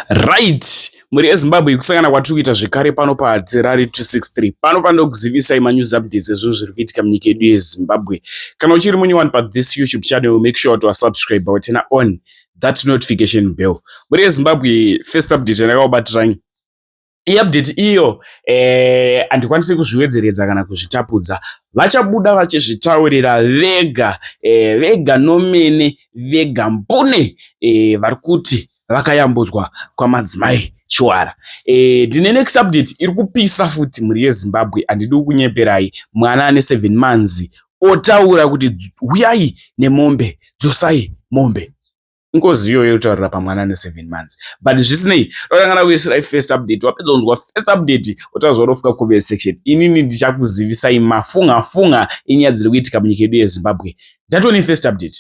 Right, mhuri yeZimbabwe, kusangana kwatiri kuita zvekare pano paHatirari 263. Pano panokuzivisai manews updates ezvinhu zviri kuitika munyika yedu yeZimbabwe. Kana uchiri munyowani pathis YouTube channel, make sure to subscribe, turn on that notification bell. Mhuri yeZimbabwe, first update yandakakubatirai iupdate iyo handikwanisi kuzviwedzeredza kana kuzvitapudza. Vachabuda vachizvitaurira vega, vega nomene vega mbune, vari kuti vakayambudzwa kwamadzimai Chiwara. Ndine next update iri kupisa futi, mhuri yeZimbabwe. Handidi kunyeperai, mwana ane 7 months otaura kuti huyai nemombe, dzosai mombe. Ingozi iyoyo yotaurira pamwana ane 7 months, but zvisinei, totangana kuisirai first update. Wapedza kunzwa first update, utazwa unofika comment section. Inini ndichakuzivisai mafunga funga enyaya dziri kuitika munyika yedu yeZimbabwe. Ndatoni first update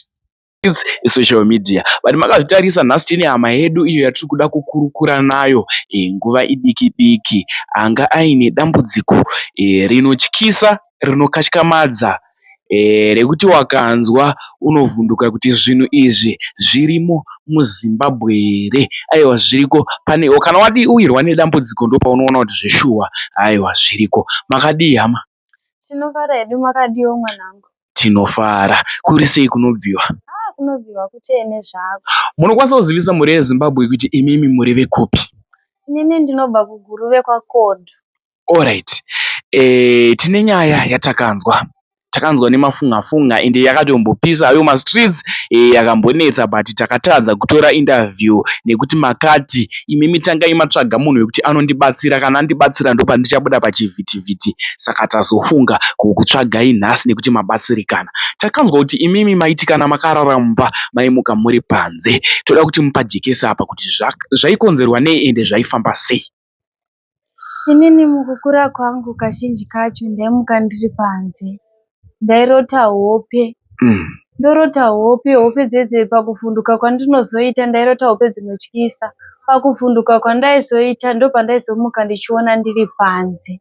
social media, but makazvitarisa, nhasi tine hama yedu iyo yatiri kuda kukurukura nayo nguva idiki diki, anga aine dambudziko rinotyisa, rinokatyamadza, rekuti wakanzwa unovhunduka kuti zvinhu izvi zvirimo muZimbabwe here. Aiwa, zviriko. Pane kana wawirwa nedambudziko, ndopaunoona kuti zveshuwa, aiwa, zviriko. Makadii, hama? Tinofara hedu. Makadiwo, mwanangu? Tinofara. Kuri sei kunobviwa? Ah, kunobviwa kutsvene zvako. Munokwanisa kuzivisa mhuri yeZimbabwe kuti imimi muri vekupi? Inini ndinobva kuGuruve, kwaKondo. Alright, tine nyaya yatakanzwa, takanzwa nemafunga funga, ende yakatombopisa hayo mastreets, yakambonetsa, but takatadza kutora interview nekuti makati imimi tangai matsvaga munhu wekuti anondibatsira. Kana andibatsira, ndopandichabuda pachivhitivhiti. Saka tazofunga kukutsvagai nhasi nekuti mabatsirikana. Takanzwa kuti imimi maiti kana makarara mumba, maimuka muri panze. Toda kuti mupajekese apa kuti zvaikonzerwa nei, ende zvaifamba sei? Inini mukukura kwangu, kazhinji kacho ndaimuka ndiri panze. Ndairota hope. Ndorota hope, hope dzedze pakuvhunduka kwandinozoita, ndairota hope dzinotyisa. Pakuvhunduka kwandaizoita, ndopandaizomuka ndichiona ndiri panze.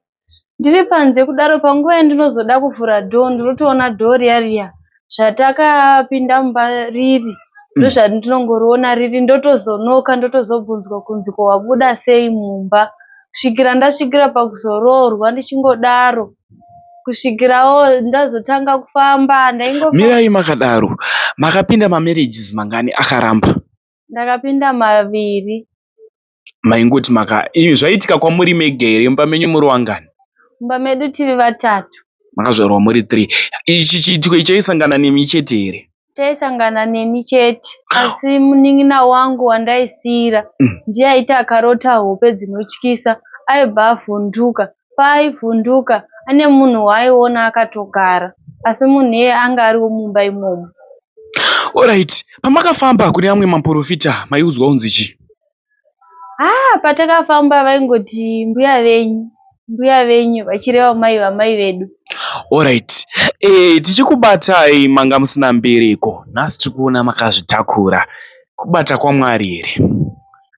Ndiri panze kudaro, panguva yandinozoda kuvhura dhoo, ndinotoona dhoo riya riya zvatakapinda mumba riri, ndozvandinongoriona riri. Ndotozonoka, ndotozobvunzwa kunzi, "Ko wabuda sei mumba?" Kusvikira ndasvikira pakuzoroorwa ndichingodaro, kusvikirawo ndazotanga kufamba, ndaingofamba. Mirai makadaro. Makapinda mamarriages mangani akaramba? Ndakapinda maviri. Maingoti maka izvi zvaitika kwamuri mega here? Mumba menyu muri wangani? Mumba medu tiri vatatu. Makazvarwa muri 3. Ichi chiitiko chaisangana nemi chete here? Chaisangana neni chete, asi munin'ina wangu wandaisiyira ndiye aiti akarota hope dzinotyisa aibva avhunduka. Paaivhunduka, ane munhu waaiona akatogara, asi munhu iyeye anga ariwo mumba imomo. Alright, pamakafamba kune amwe maprofita, maiudzwa kunzi chii? Haa, patakafamba vaingoti mbuya venyu, mbuya venyu, vachireva mai vamai vedu. Alright, tichikubatai manga musina mbereko. Nhasi tiri kuona makazvitakura. Kubata kwaMwari here?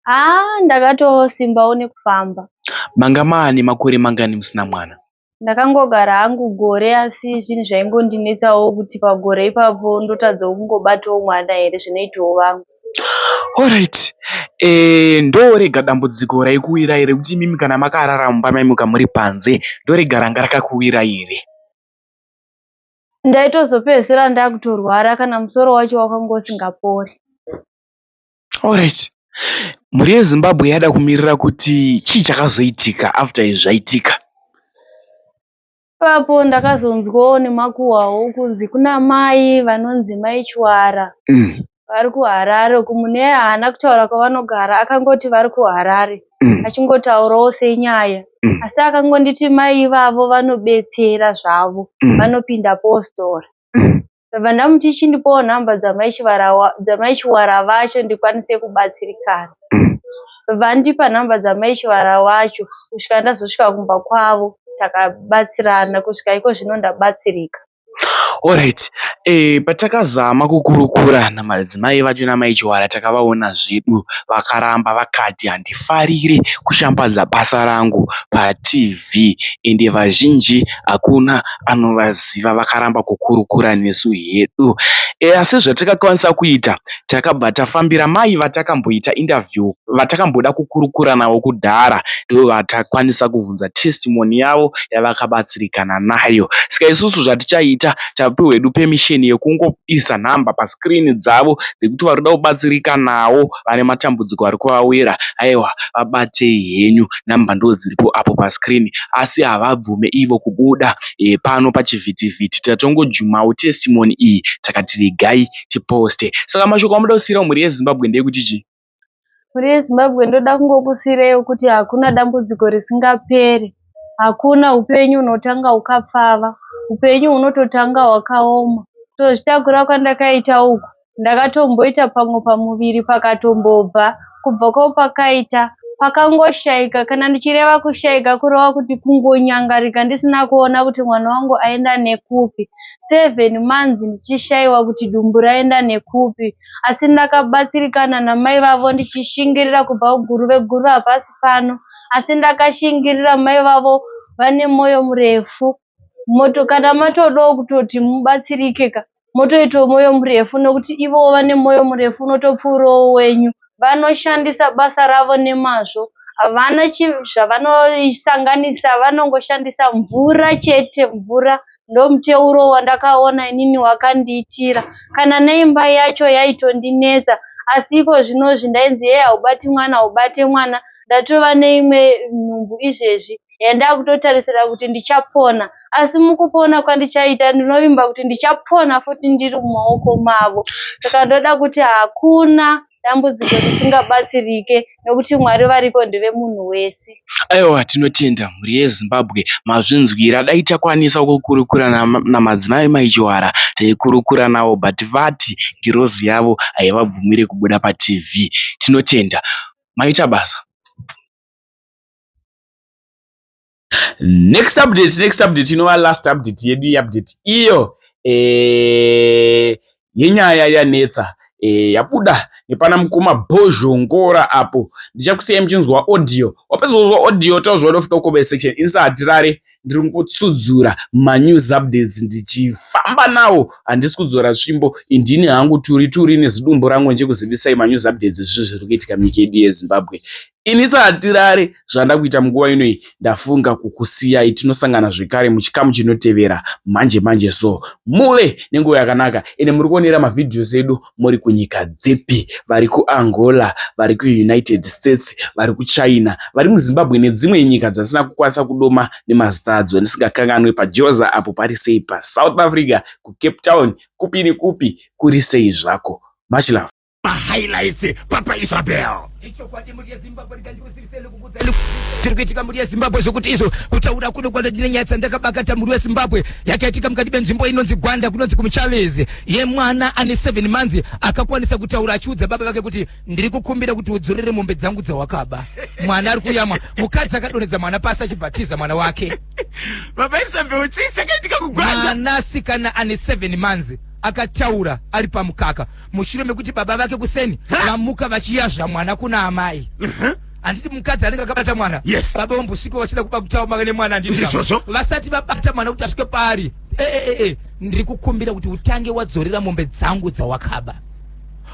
Haa, ndakatosimbawo nekufamba. Manga maane makore mangani musina mwana? Ndakangogara hangu gore, asi zvinhu zvaingondinetsawo kuti pagore ipapo ndotadzawo kungobatawo mwana here, zvinoitawo vamwe. Alright, ndorega dambudziko raikuwirai rekuti imimi kana makarara mumba maimuka muri panze, ndorega ranga rakakuwirai here? Ndaitozopedzisira ndakutorwara kana musoro wacho wakanga usingapori. Alright, mhuri yeZimbabwe yada kumirira kuti chii chakazoitika after izvi zvaitika. Ipapo ndakazonzwawo nemakuhwawo kunzi kuna mai vanonzi Mai Chiwara vari kuHarare. Munhu iyeye haana kutaura kwavanogara, akangoti vari kuHarare, achingotaurawo senyaya, asi akangonditi mai ivavo vanobetsera zvavo, vanopinda postori. Ndabva ndamuti chindipawo nhamba dzamai Chiwara vacho ndikwanise kubatsirikana. Ndobva andipa nhamba dzamai Chiwara vacho, kusvika ndazosvika kumba kwavo, takabatsirana kusvika iko zvino ndabatsirika. Alright, patakazama kukurukura namadzimai vacho namai Chiwara takavaona zvedu vakaramba vakati handifarire kushambadza basa rangu paTV ende vazhinji hakuna anovaziva vakaramba kukurukura nesu hedu. Asi zvatakakwanisa kuita takabva tafambira mai vatakamboita interview vatakamboda kukurukura navo kudhara ndovatakwanisa kubvunza testimony yavo yavakabatsirikana nayo. Saka isusu zvatichaita tapiwa hedu permission yekungoisa nhamba pascreen dzavo dzekuti varikuda kubatsirika nawo vane matambudziko ari kuvawira aiwa vabatei henyu nhamba ndodziripo apo pascreen asi havabvume ivo kubuda pano pachivhitivhiti tatongojumawo testimony iyi takati regai tiposte. Saka mashoko amunoda kusiira mhuri yeZimbabwe ndeyekuti chii? Mhuri yeZimbabwe ndoda kungokusiirai kuti hakuna dambudziko risingaperi. Hakuna upenyu hunotanga hukapfava. Upenyu hunototanga hwakaoma. Kutozvitakura kwandakaita uku ndakatomboita pamwe pamuviri pakatombobva. Kubva kwapakaita pakangoshaika. Kana ndichireva kushaika kureva kuti kungonyangarika ndisina kuona kuti mwana wangu aenda nekupi. 7 months ndichishaiwa kuti dumbu raenda nekupi. Asi ndakabatsirikana namai vavo ndichishingirira kubva kuGuruve. Guruve hapasi pano asi ndakashingirira mai vavo vane moyo murefu. Moto kana matodawo kutoti mubatsirike ka motoitawo moyo murefu nekuti ivowo vane moyo murefu unotopfuurawo wenyu. Vanoshandisa basa ravo nemazvo. Havana zvavanosanganisa vanongoshandisa mvura chete mvura ndomuteuro wandakaona inini wakandiitira. Kana neimba yacho yaitondinetsa asi iko zvinozvi ndainzi hee haubati mwana haubate mwana. Ndatova neimwe nhumbu izvezvi yandakutotarisira kuti ndichapona. Asi mukupona kwandichaita ndinovimba kuti ndichapona futi ndiri mumaoko mavo. Saka ndoda kuti hakuna dambudziko risingabatsirike nekuti Mwari variko ndevemunhu wese. Aiwa tinotenda mhuri yeZimbabwe mazvinzwira dai takwanisa kukurukura namadzimai mai Chiwara taikurukura navo but vati ngirozi yavo haivabvumiri kubuda paTV. Tinotenda maita basa. Next update, next update inova last update yedu iupdate iyo yenyaya yanetsa yabuda nepana mukoma Bhozhongora apo. Ndichakusiyai muchinzwa audio. Wapedza kuzwa audio tauzwa ndofika kucomment section. Ini saHatirare ndiri kungotsudzura manews updates ndichifamba nawo, handisi kudzora tsvimbo. Indini hangu turi turi nezidumbu rangu ndichikuzivisai manews updates ezvinhu zviri kuitika munyika yedu yeZimbabwe. Ini saHatirare zvandakuita munguva inoyi ndafunga kukusiyai. Tinosangana zvekare muchikamu chinotevera manje manje, so muve nenguva yakanaka. Ende muri kuonera mavhidhios edu muri kunyika dzipi? Vari kuAngola, vari kuUnited States, vari kuChina, vari muZimbabwe nedzimwe nyika dzasina kukwanisa kudoma nemazita adzo. Ndisingakanganwe paJoza apo pari sei, paSouth Africa, kuCape Town, kupi nekupi kuri sei zvako. Much love. Mahighlights Papa Isabel. Ichokwadi mhuri yeZimbabwe, rikandikuzivisei nekukudza tiri kuitika mhuri yeZimbabwe, zvokuti izvo kutaura kuno kwandine nyaya dzandakabakata mhuri yeZimbabwe yakaitika mukati menzvimbo inonzi Gwanda, kunonzi kuMuchavezi, yemwana ane 7 months akakwanisa kutaura achiudza baba vake kuti ndiri kukumbira kuti udzorere mombe dzangu dzawakaba. Mwana ari kuyamwa, mukadzi akadonhedza mwana pasi achibva atiza mwana wake. Baba Isabel, chii chakaitika kuGwanda? Mwanasikana ane 7 months akataura ari pamukaka mushure mekuti baba vake kuseni vamuka vachiyazva mwana kuna amai. Handiti mukadzi anenge akabata mwana? Yes. Baba vombosvika vachida kuba kutaura nemwana, handiti? Ndizvozvo. Vasati vabata mwana kuti asvike paari, e, ndiri kukumbira kuti utange wadzorera mombe dzangu dzawakaba.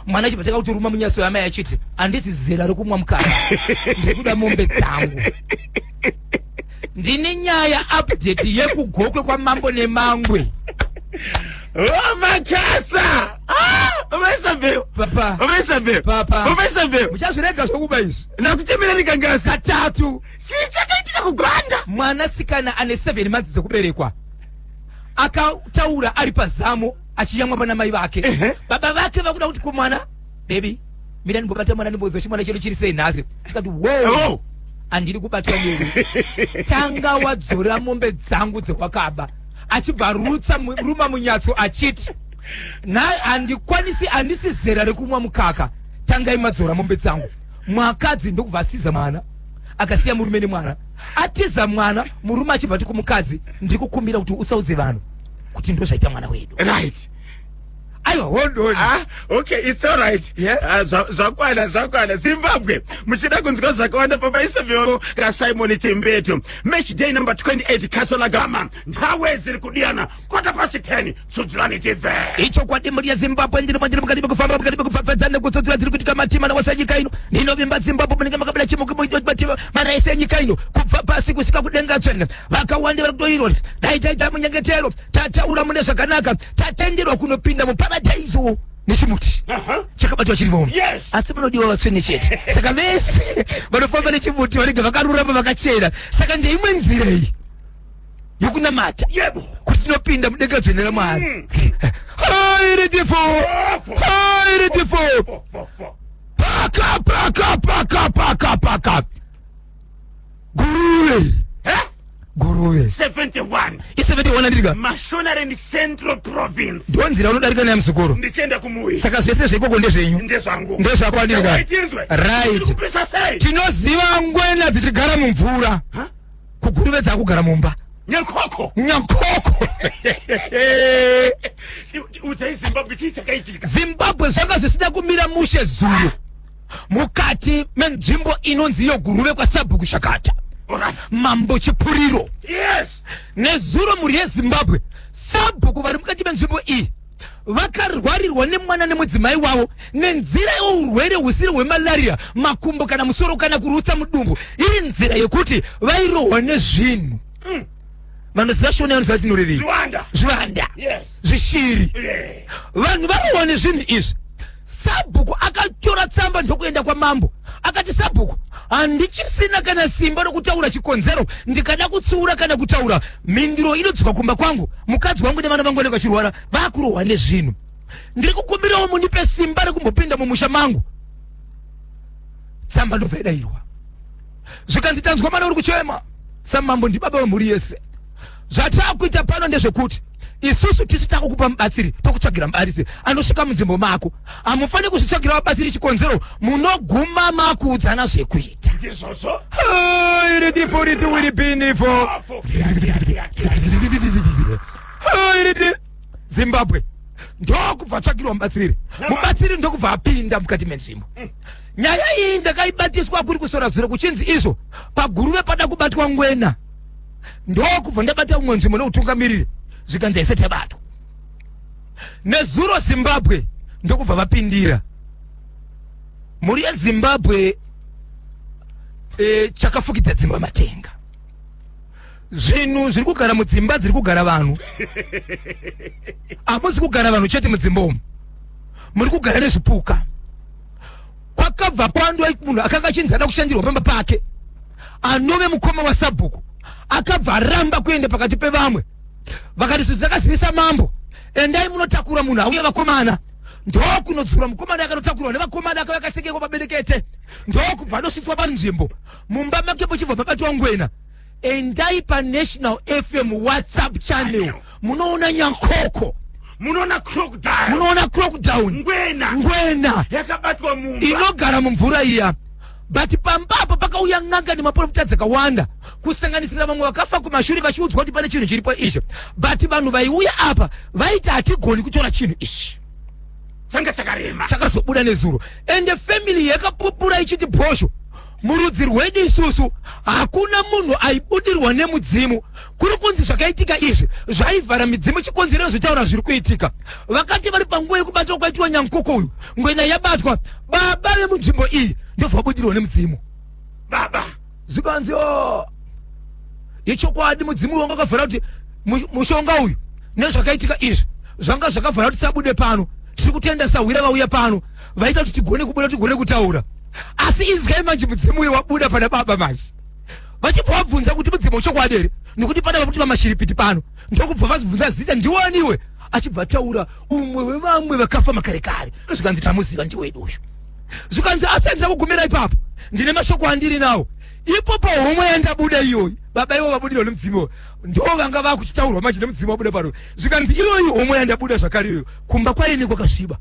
Mwana achibva tanga kutoruma munyatso yamai achiti handisi zera rekumwa mukaka, ndiri kuda mombe dzangu. Ndine nyaya update yekuGokwe kwamambo Nemangwe. Oh, Makasa! Ah, Baba Isabel. Papa. Baba Isabel. Papa. Baba Isabel. Muchazvirega zvokuba izvi. Ndakuchemera ndikangasi. Katatu. Chii chakaitika kuGwanda? Mwanasikana ane 7 months dzekuberekwa akataura ari pazamu achiyamwa pana mai vake. Baba vake vakuda kuti kumwana, baby, mira ndimbobata mwana ndimbozwa chimwana chedu chiri sei nhasi. Tikati wo Oh. handiri kubatwa newe, tanga wadzora mombe dzangu dzewakaba. Achibva rutsa ruma munyatso achiti handikwanisi, handisi zera rekumwa mukaka, tangai madzora mombe dzangu. Mwakadzi ndokubva asiza mwana, akasiya murume nemwana. Atiza mwana, murume achibva ati kumukadzi, ndiri kukumbira kuti usaudze vanhu. Kuti ndozvaita mwana wedu. Right. Aiwa, hold on. Ah, okay, it's all right. Yes. Ah, zvakwana, zvakwana. Zimbabwe, muchida kunzwa zvakawanda papaisevero kaSimon Chimbetu. Match day number 28, Castle Lagama. Nthawe dziri kudiyana 10:15, tsudzurani TV. Ichokwadi, mhuri yeZimbabwe, ndiri mandiri mukati mekufamba, mukati mekupfapfadza nekutsudzura dziri kuitika matima nawose nyika ino. Ndinovimba Zimbabwe munenge makabira chimuki matima maraisi enyika ino, kubva pasi kusvika kudenga tsvene. Vakawanda vari kutoirwa. Dai taita munyengetero, tataura mune zvakanaka, tatenderwa kunopinda muparadhaiso nechimuti chakabatwa chirimo. Asi munodiwa vatsvene chete. Saka vese vanofamba nechimuti vanenge vakarurama, vakachena. Saka ndeimwe nzira iyi yokunamata kuti tinopinda mudenga dzvene raMwari. Hairidifo, hairidifo. Fo, fo, fo. Paka, paka, paka, paka, paka, Guruve. Eh? Guruve. 71. I71 andirika. Mashonaland Central Province. Ndo nzira unodarika naye, muzukuru. Ndichienda kumuyi. Saka zvese zveikoko ndezvenyu? Ndezvangu. Ndezvako, andirika. Tinzwe. Right. Kupisa sei? Tinoziva ngwena dzichigara mumvura. Ha? Kuguruve dzakugara mumba. Nyankoko. Nyankoko. Udzai Zimbabwe chii chakaitika. Zimbabwe, zvanga zvisina kumira mushe zuro mukati menzvimbo inonzi iyo Guruve, kwasabhuku Shakata, Mambo Chipuriro. Nezuro, mhuri yeZimbabwe, sabhuku vari mukati menzvimbo iyi vakarwarirwa nemwana nemudzimai wavo nenzira yeurwere husiri hwemalaria, makumbo kana musoro kana kurutsa mudumbu, iri nzira yekuti vairohwa nezvinhu. Vanoziva Shona vanoziva tinorevei. Zvivanda. Zvivanda. Zvishiri. Vanhu varohwa nezvinhu izvi. Sabhuku akatora tsamba ndokuenda kwamambo, akati, "Sabhuku, handichisina kana simba rokutaura chikonzero. Ndikada kutsiura kana kutaura, mhinduro inodzoka kumba kwangu. Mukadzi wangu nevana vangu vanenge vachirwara, vakurohwa nezvinhu. Ndiri kukumbirawo mundipe simba rekumbopinda mumusha mangu." Tsamba ndobva yadayirwa, zvikanzi, "Tanzwa mwana uri kuchema. Samambo ndibaba vemhuri yese. Zvataakuita pano ndezvekuti isusu tisu takukupa mubatsiri, tokutsvagira mubatsiri anosvika munzvimbo mako. Hamufaniri kuzvitsvagira vabatsiri, chikonzero munoguma makuudzana zvekuita." Ndizvozvo. Iritifuritiwiripinifo. Iriti Zimbabwe, ndokubva tsvakirwa mubatsiri. Mubatsiri ndokubva apinda mukati menzvimbo. Nyaya iyi ndakaibatiswa kuri kusora zuro, kuchinzi izvo paGuruve pada kubatwa ngwena. Ndokubva ndabata umwe nzvimbo neutungamiriri, zvikanzi haisati yabatwa. Nezuro Zimbabwe ndokubva vapindira. Mhuri yeZimbabwe, chakafukidza dzimba matenga. Zvinhu zviri kugara mudzimba dziri kugara vanhu. Hamusi kugara vanhu chete mudzimba umu, muri kugara nezvipuka. Kwakabva kwandwa munhu akanga achinzi ada kushandirwa pamba pake, anove mukoma wasabhuku, akabva aramba kuenda pakati pevamwe. Vakati, "Su takazivisa mambo, endai munotakura munhu auye." Vakomana ndokunodzura mukomana, akanotakurwa nevakomana, akauya akasekekwa paberekete, ndokubva anosvitswa panzvimbo mumba make, pochibva pabatwa ngwena. Endai paNational FM WhatsApp channel, munoona nyankoko. Munoona crocodile. Munoona crocodile. Ngwena. Ngwena. Yakabatwa mumba. Inogara mumvura iya. But pambapo pakauya n'anga nemaprofita dzakawanda, kusanganisira vamwe vakafa kumashure, vachiudzwa kuti pane chinhu chiripo icho. But vanhu vaiuya apa vaiti, "Hatigoni kutora chinhu ichi." Changa chakarema. Chakazobuda nezuro, ende family yakapupura ichiti, "Bhosho, murudzi rwedu isusu hakuna munhu aibudirwa nemudzimu. Kuri kunzi zvakaitika izvi zvaivhara midzimu, chikonzero zvotaura zviri kuitika." Vakati vari panguva yekubatwa kwaitiwa nyankoko uyu, ngwena yabatwa, baba vemunzvimbo iyi ndobva vabudirwa nemudzimu. Baba. Zvikanzi, "Oh, ichokwadi, mudzimu wanga wakavhara kuti mushonga uyu nezvakaitika izvi zvanga zvakavhara kuti tisabude pano. Tiri kutenda sahwira vauya pano, vaita kuti tigone kubuda, tigone kutaura. Asi inzwai manje, mudzimu uyu wabuda pana baba manje." Vachibva vabvunza kuti, "Mudzimu wechokwadi here? Nekuti pana vakuti vamashiripiti pano." Ndokubva vabvunza zita, "Ndiwaniwe?" Achibva ataura umwe wevamwe vakafa makare kare. Zvikanzi, "Tamuziva, ndiwedu uyu." Zvikanzi, "Asi handina kugumira ipapo, ndine mashoko andiri nawo ipo pahomwe yandabuda iyoyi." Baba ivo vabudirwa nemudzimu ndo vanga vakuchitaurwa manje nemudzimu wabuda pano. Zvikanzi, "Iyoyi homwe yandabuda zvakare iyoyo, kumba kwaine kwakasviba.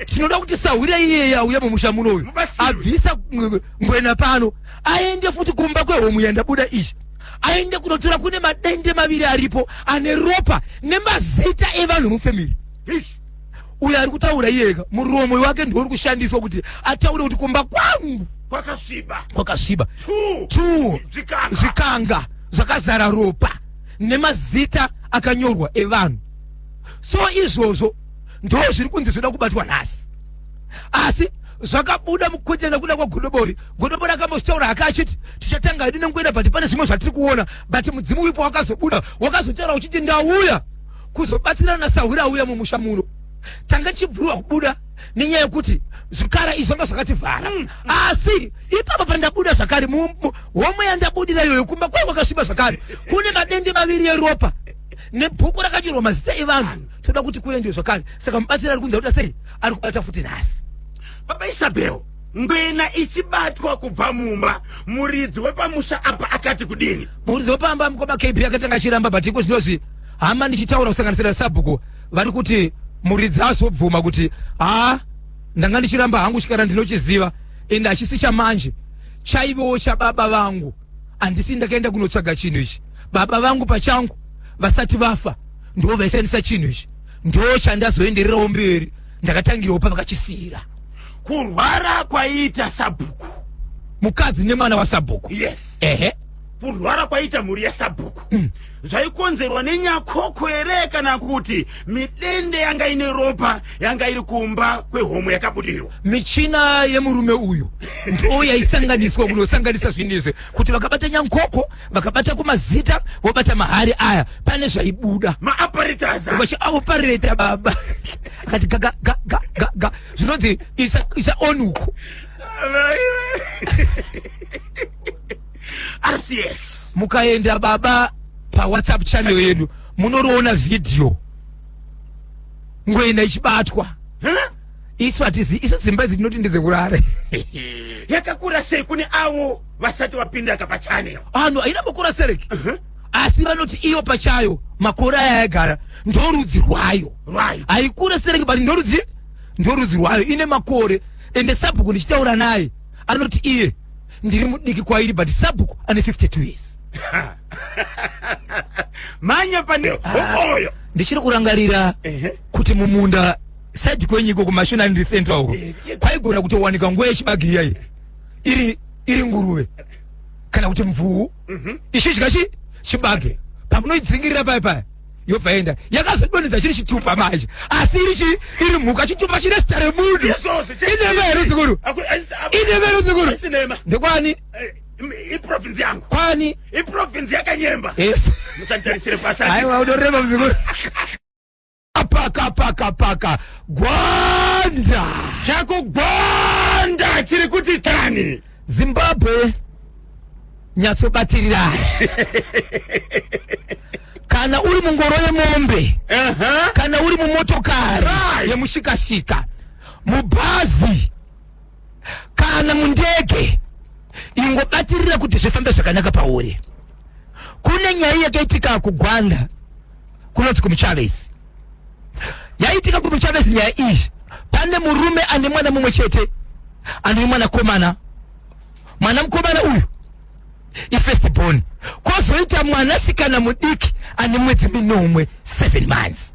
Tinoda kuti sahwira iyeye auya mumusha muno uyu Mubatsirwe. abvisa ngwena pano, aende futi kumba kwehomwe yandabuda izvi." Aende kunotora kune madende maviri aripo ane ropa nemazita evanhu mufamily. Uyo ari kutaura iyeka muromo wake ndiwo uri kushandiswa kuti ataure kuti kumba kwangu kwakasviba, kwakasviba. Two, zvikanga zvakazara ropa nemazita akanyorwa evanhu. So izvozvo ndo zviri kunzi zvoda kubatwa nhasi, asi zvakabuda mukwetena kuda kwaGodobori. Godobori akambozvitaura hake achiti tichatanga hedu nenguenda, but pane zvimwe zvatiri kuona. But mudzimu wipo wakazobuda wakazotaura uchiti ndauya kuzobatsirana nasahwira auya mumusha muno. Tanga tichibvuriwa kubuda nenyaya yekuti zvikara izvi zvanga zvakativhara. Asi ipapa pandabuda zvakare homwe yandabudira iyoyo, kumba kwai kwakasviba zvakare, kune madende maviri eropa nebhuku rakanyorwa mazita evanhu. Toda kuti kuendwe zvakare. Saka mubatsiri ari kunzi akuda sei, ari kubata futi nhasi. Baba Isabel, ngwena ichibatwa kubva mumba, muridzi wepamusha apa akati kudini? Muridzi wepamba, mukoma KB, akatanga achiramba, but iko zvinozvi hama ndichitaura kusanganisira sabhuku vari kuti muridzi azobvuma kuti haa, ndanga ndichiramba hangu, chikara ndinochiziva ende hachisi chamanje, chaivewo chababa vangu. Handisi ndakaenda kunotsvaga chinhu ichi, baba vangu pachangu vasati vafa ndo vaishandisa chinhu ichi, ndo chandazoendererawo mberi, ndakatangirawo pavakachisiyira. Kurwara kwaiita sabhuku, mukadzi nemwana wasabhuku. Yes. Ehe. Kurwara kwaita mhuri yasabhuku zvaikonzerwa nenyakoko here, kana kuti midende yanga ine ropa yanga iri kumba kwehomwe yakabudirwa? Michina yemurume uyu ndo yaisanganiswa kunosanganisa zvinhu izvi, kuti vakabata nyankoko, vakabata kumazita, vobata mahari aya, pane zvaibuda. Maaparators. Vachiaopareta baba, akati ga ga ga ga ga ga, zvinonzi isa isa on uko. RCS. Mukaenda baba paWhatsApp channel yedu munoriona vhidhiyo ngwena ichibatwa. Huh? Isu hatizi, isu dzimba idzi tinoti ndedzekurara. Yakakura sei kune avo vasati vapinda kapachannel? Anhu haina makore asereki, asi vanoti iyo pachayo makore aya yagara ndorudzi rwayo. Rwayo. Haikure sereki, but ndorudzi rwayo, ine makore. Ende sabhuku ndichitaura naye anoti iye ndiri mudiki kwairi, but sabhuku ane 52 years. Manya pane hokoyo. Ndichiri kurangarira kuti mumunda side kwenyiko kuMashonaland Central uko kwaigona kutowanika nguva yechibage iyayi iri nguruve kana kuti mvuu ichidya chi chibage. Pamunoidzingirira paya paya yobva enda yakazodonhedza chiri chitupa manje, asi iri chi iri mhuka, chitupa chine zita remunhu. Izvozvo. Inema here zikuru? Inema here zikuru? Haisi nema. Ndekwani? Iprovince yangu. Kwani? Iprovince yaKanyemba. Yes. Musanitarisire pasi. Aiwa, unoreva muzukuru. Paka paka paka Gwanda. Chakugwanda chiri kuti tani. Zimbabwe, nyatsobatirirai. Kana uri mungoro yemombe, kana uri mumotokari yemushikashika, mubhazi kana mundege, ingobatirira kuti zvifambe zvakanaka pauri. Kune nyaya yakaitika kuGwanda kunonzi kuMuchavesi. Yaitika kuMuchavesi nyaya iyi, pane murume ane mwana mumwe chete, ane mwanakomana. Mwana mukomana uyu ifirst born, kwozoita mwanasikana mudiki ane mwedzi 7, 7 months.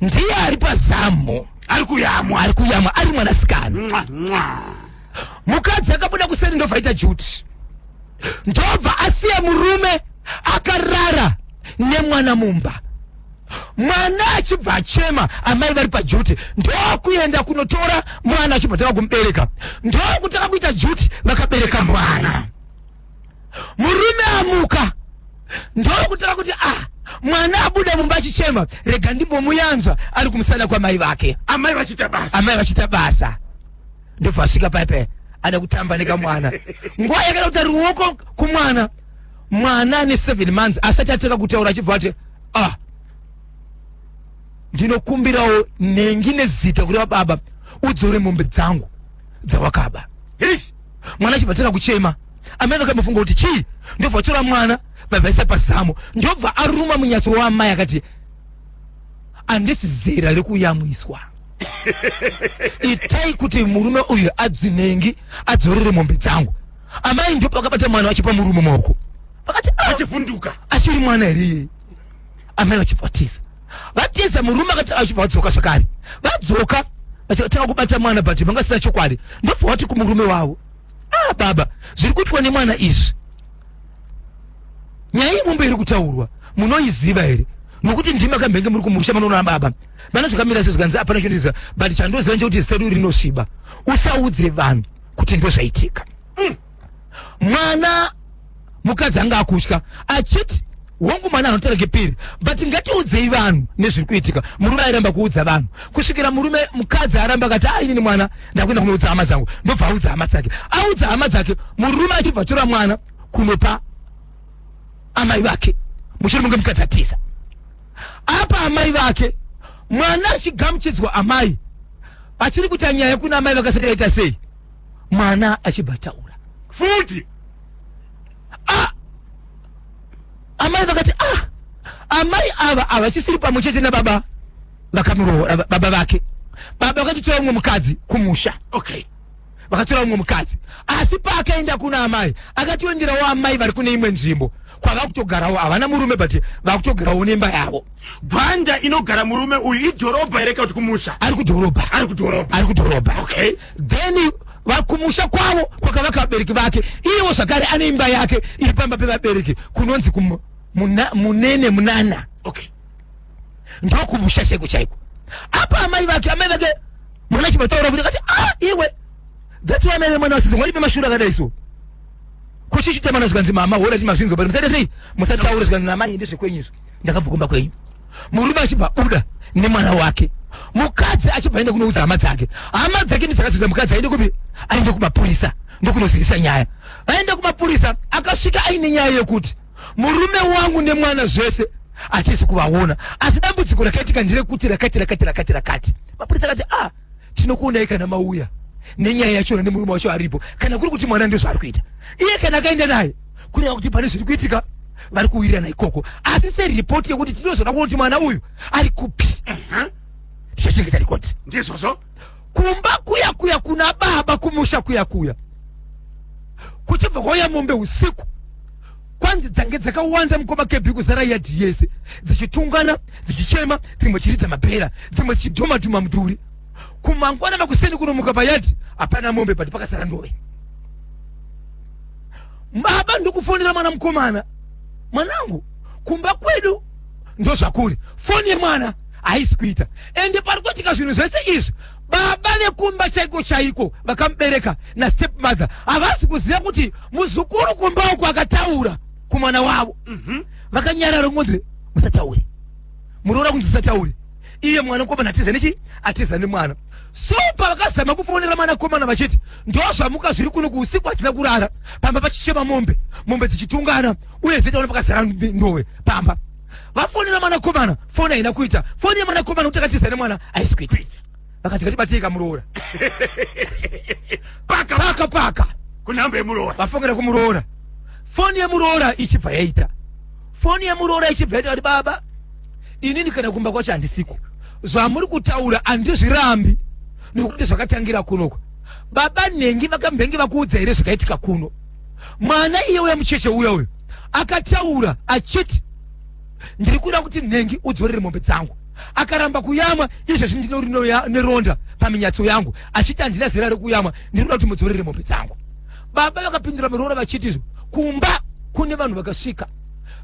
Ndiye ari pazamu. Ari kuyamwa. Ari kuyamwa, ari mwanasikana. Mwa, mwa. Mukadzi akabuda kuseri, ndobva aita duty, ndobva asiya murume akarara nemwana mumba. Mwana achibva achema, amai vari paduty, ndokuenda kunotora mwana, achibva tanga kumubereka, ndokutanga kuita duty, vakabereka mwana. Murume amuka, ndokutanga kuti, ah, mwana abuda mumba achichema, rega ndimbomuyanzva ari kumusana kwamai vake. Amai vachiita basa. Amai vachiita basa. Ndobva asvika paipai, ada kutamba nekamwana. Nguva yakada kuita ruoko kumwana, mwana ane 7 months asati atanga kutaura, achibva ati, ah, ndinokumbirawo nhengi nezita kureva baba, udzore mombe dzangu dzawakaba. Ish. Mwana achibva atanga kuchema. Amai vakambofunga kuti chii, ndobva vatora mwana vabvaisa pazamo, ndobva aruma munyatso waamai, akati, handisi zera rekuyamwiswa, itai kuti murume uyu adzinengi adzorere mombe dzangu. Amai ndipo vakabata mwana vachipa murume maoko. Vakati, "Ah, Achivhunduka. Achiri mwana here iyeye?" Amai vachibva vatiza, vatiza. Murume akati achibva vadzoka zvakare, vadzoka vachitanga kubata mwana, but vanga sina chokwadi. Ndobva vati kumurume wavo, "Ah baba, zviri kuitwa nemwana izvi, nyaya yemombe iri kutaurwa munoiziva here? Nokuti ndimi akambenge muri kumusha, manoona baba vana zvakamira sei?" Zvikanzi, "Hapana chondiziva, but chandoziva nchekuti zita redu rinosviba. Usaudze vanhu kuti ndozvaitika." Mwana mukadzi anga akutya achiti, "Hongu, mwana anotaura kepiri, but ngatiudzei vanhu nezviri kuitika." Murume airamba kuudza vanhu kusvikira murume mukadzi aramba, akati, "A, inini mwana ndakuenda kunoudza hama dzangu." Ndobva audza hama dzake. Audza hama dzake, murume achibva atora mwana kunopa amai vake mushure munge mukadzi atiza. Apa amai vake, mwana achigamuchidzwa, amai achiri kuita nyaya kuna amai vakasati aita sei, mwana achibva taura. Futi. Ah! Amai vakati, "Ah, amai ava havachisiri pamwe chete nababa vakamuroora, baba vake. Baba vakatotora umwe mukadzi kumusha." Vakatora umwe mukadzi, asi paakaenda kuna amai akatoenderawo amai vari kune imwe nzvimbo kwava kutogarawo. Havana murume, but vakutogarawo nemba yavo. Gwanda inogara murume uyu idhorobha here kana kuti kumusha? Ari kudhorobha. Ari kudhorobha. Ari kudhorobha. Then vakumusha kwavo kwakavaka vabereki vake, iyewo zvakare ane imba yake iri pamba pevabereki kunonzi Munene Munana. Ndokumusha chaiko chaiko. Apa amai vake, amai vake mwana achibataura kuti akati, "Ah iwe, that's why amai vemwana vasizi ngwaripe mashura akadai." So kuchichita mwana, zvikanzi, "Mama, hora ti mazvinzwa, but musaite sei, musataure." Zvikanzi namai, "Ndezvekwenyu izvo, ndakabva kumba kwenyu." Murume achibva buda nemwana wake, mukadzi achibva aenda kunoudza hama dzake. Hama dzake ndidzakazodza mukadzi aende kupi? Aende kumapurisa, ndokunozivisa nyaya. Aenda kumapurisa, akasvika aine nyaya yekuti murume wangu nemwana zvese hatisi kuvaona, asi dambudziko rakaitika nderekuti rakati rakati rakati rakati. Mapurisa akati, "Ah, tinokuonai kana mauya nenyaya yachona nemurume wacho aripo. Kana kuri kuti mwana ndozvaari kuita iye, kana akaenda naye, kureva kuti pane zviri kuitika, vari kuwirirana ikoko. Asi seripoti yekuti tinozoda kuona kuti mwana uyu ari kupi, tichachengeta rikoti." Ndizvozvo. Kumba kuya kuya kuna baba kumusha kuya kuya, kuchibva kwauya mombe usiku. Kwanzi dzange dzakawanda, mukoma Kebhi, kuzara yadhi yese, dzichitungana, dzichichema, dzimwe chiridza mabhera, dzimwe dzichidhoma dhuma mudhuri. Kumangwana makuseni kunomuka payadhi hapana mombe, but pakasara ndove. Baba ndokufonera mwana mukomana, "Mwanangu, kumba kwedu ndozvakuri." Foni yemwana haisi kuita, ende pari kuitika zvinhu zvese izvi, baba vekumba chaiko chaiko vakamubereka nastep mother havasi kuziva kuti muzukuru kumba uku akataura kumwana wavo. Vakanyarara, kungonzi musataure, muroora kunzi usataure. Iye mwana mukomana atiza nechi, atiza nemwana. So pavakazama kufonera mwanakomana vachiti ndozvamuka zviri kuno, kuusiku hatina kurara, pamba pachichema mombe, mombe dzichitungana, uye zitaona pakazara ndowe pamba. Vafonera mwanakomana, foni haina kuita. Foni yemwanakomana kuti akatiza nemwana haisi kuita. Vakati, "Ngatibatei kamuroora." Paka. Paka paka. Kunhamba yemuroora. Vafongera kumuroora, foni yemuroora ichibva yaita. Foni yemuroora ichibva yaita, kuti, "Baba, inini kana kumba kwacho handisiko. Zvamuri kutaura handizvirambi nekuti zvakatangira kunoko. Baba nhengi vakambenge vakuudza here zvakaitika kuno? Mwana iye uya mucheche uya uyu akataura achiti ndiri kuda kuti nhengi udzorere mombe dzangu, akaramba kuyamwa. Izvezvi ndino neronda paminyatso yangu, achiti handina zera rekuyamwa. Ndiri kuda kuti mudzorere mombe dzangu." Baba vakapindura muroora vachiti izvo kumba kune vanhu vakasvika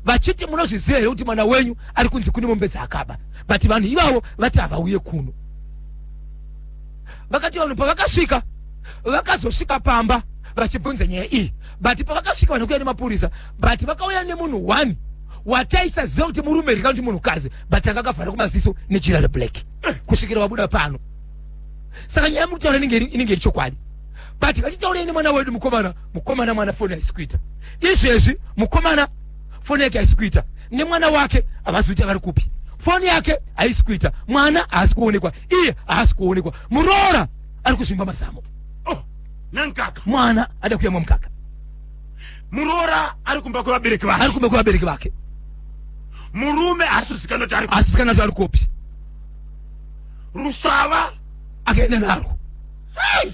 vachiti munozviziva here kuti mwana wenyu ari kunzi kune mombe dzaakaba, but vanhu ivavo vati havauye kuno. Vakati vanhu pavakasvika, vakazosvika pamba vachibvunza nyaya iyi, but pavakasvika vanhu kuya nemapurisa, but vakauya nemunhu one wataisaziva kuti murume here kana kuti munhukadzi, but anga akavhara kumaziso nejira reblack kusvikira vabuda pano. Saka nyaya muri kutaura inenge iri chokwadi, but ngatitaurei nemwana wedu mukomana. Mukomana mwana foni haisi kuita izvezvi. Mukomana foni yake haisi kuita, nemwana wake havazi kuti vari kupi. Foni yake haisi kuita, mwana haasi kuonekwa, iye haasi kuonekwa. Muroora ari kuzvimba mazamo. Oh, nankaka. Mwana ada kuyamwa mukaka. Muroora ari kumba kwevabereki Ari vake. kumba kwevabereki vake. Murume haasizikanwa kuti ari Asi kana kuti ari kupi. Rusava. Akaenda narwo. Hey!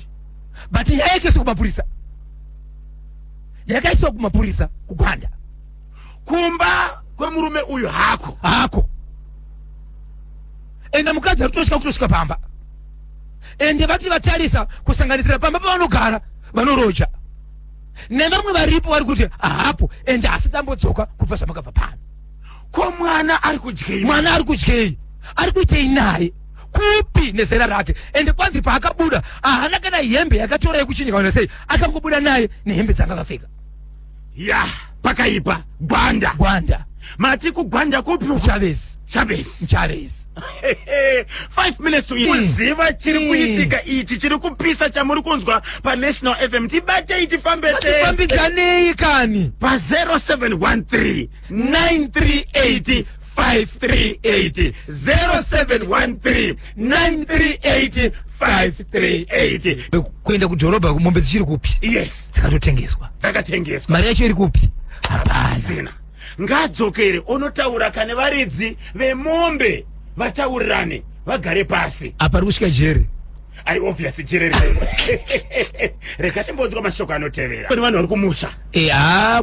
But nyaya yakaiswa kumapurisa, yakaiswa kumapurisa kuGwanda. Kumba kwemurume uyu hako. Hako. Ende mukadzi ari kutosvika kutosvika pamba. Ende vati vatarisa kusanganisira pamba pavanogara vanoroja. Nevamwe varipo vari kuti hapo ende asi tambodzoka kubva zvamakabva pano. Ko mwana ari kudyei? Mwana ari kudyei? Ari kuitei naye? Kupi nezera rake? Ende kwanzi paakabuda haana kana hembe yakatora yekuchinja kana sei, akangobuda naye nehembe dzanga akapfeka. Ya, pakaipa. Gwanda. Gwanda. Mati kugwanda kupi? Chavez. Chavez. Chavez. 5 minutes to kuziva chiri kuitika ichi chiri kupisa chamuri kunzwa paNational FM. Tibatei tifambe tese. Tifambidzanei kani. Pa 0713 938 538 0713 938 538. Kuenda kudhorobha mombe dzichiri kupi? Yes. Dzakatotengeswa. Dzakatengeswa. Mari yacho iri kupi? Hapana. Ngadzokere onotaura kane varidzi vemombe vataurirane vagare pasi. Apa ari kusvika jere. Ai obvious jere rega timbonzwa mashoko anotevera. Kune vanhu vari kumusha. Eh,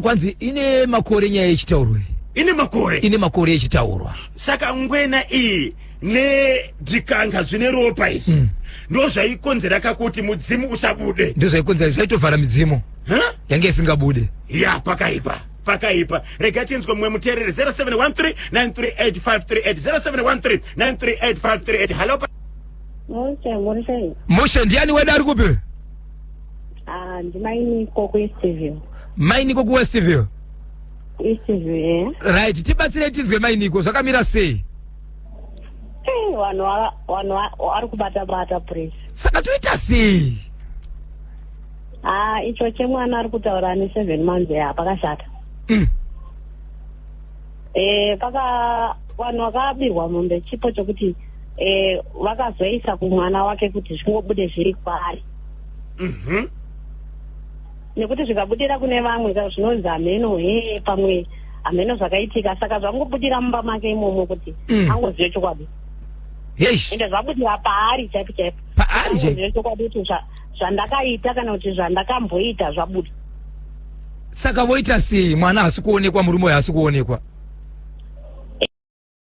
kwanzi ine makore nyaya yechitaurwa. Ine makore. Ine makore yechitaurwa. Saka ngwena iyi nezvikanga zvine ropa izvi ndo zvaikonzera kakuti mudzimu usabude. Ndo zvaikonzera, zvaitovhara midzimu. Huh? Yange isingabude. Ya, pakaipa. Pakaipa. Rega tinzwe mumwe muteereri 0713 938 538 0713 938 538. Hello. Mushe, muri sei? Mushe, ndiani wedu ari kupi? Ah, ndimainiko kuEastview. Mainiko kuWestview? Eastview, eh. Right, tibatsire tinzwe mainiko zvakamira sei? Eh, vanhu vari kubata bata please. Saka toita sei? Ah, icho chemwana ari kutaura ane 7 months ya pakashata. Eh, paka vanhu vakabirwa mombe chipo chokuti vakazoisa kumwana wake kuti zvingobude zviri kwaari. Nekuti zvikabudira kune vamwe zvinonzi hameno he pamwe hameno zvakaitika, saka zvangobudira mumba make imomo kuti angozive chokwadi. Ende zvabudira paari chaipo chaipo. Paari chaipo. Angozive chokwadi kuti zvandakaita kana kuti zvandakamboita zvabuda. Saka voita sei? Mwana haasi kuonekwa, murume uyu haasi kuonekwa.